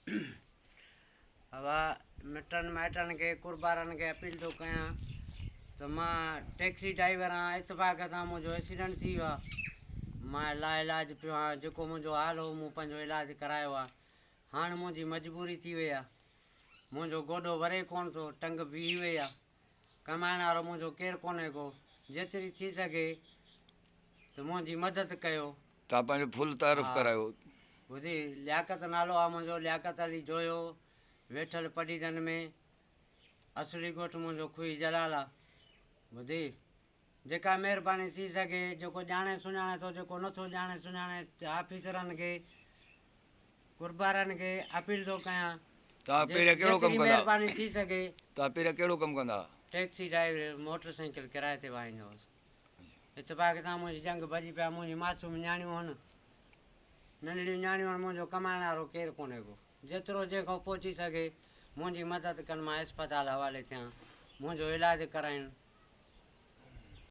اوا مٽن مائٽن کي قربارن کي اپيل ٿو ڪيان ته مان ٽيڪسي ڊرائيور آهيان، اتفاق سان منهنجو ايڪسيڊنٽ ٿي ويو آهي، مان لا علاج پيو آهيان، جيڪو منهنجو حال هو مون پنهنجو علاج ڪرايو آهي، هاڻ منهنجي مجبوري ٿي وئي آهي، منهنجو گوڏو وري ڪونه ٿو، ٽنگ بيهي وئي آهي، ڪمائڻ وارو منهنجو ڪير ڪونهي ڪو، جيتري ٿي سگهي ته منهنجي مدد ڪيو. توهان پنهنجو فل تعارف ها ڪرايو. ٻڌي، لياقت نالو آ منهنجو، لياقت علي جويو، ويٺل پڊيدن ۾، اصلي ڳوٺ منهنجو کوهي جلال آ. ٻڌي، جيڪا مهرباني ٿي سگهي، جيڪو ڄاڻي سڃاڻي ٿو، جيڪو نٿو ڄاڻي سڃاڻي، آفيسرن کي، قربارن کي اپيل ٿو ڪيان، توهان پهريان ڪهڙو ڪم جيتري ڪندا؟ مهرباني ٿي سگهي. توهان پهريان ڪهڙو ڪم ڪندا؟ ٽيڪسي ڊرائيور، موٽر سائيڪل ڪرائي تي وهائيندو هوس. اتفاق سان منهنجي ڄنگهه ڀڄي پيا، منهنجي معصوم نياڻيون هن، ننڍڙيون نياڻيون هن، منهنجو ڪمائڻ وارو ڪير ڪونهي ڪو، جيترو جنهن کان پهچي سگهي منهنجي مدد ڪن، مان اسپتال حوالي ٿيان، منهنجو علاج ڪرائين.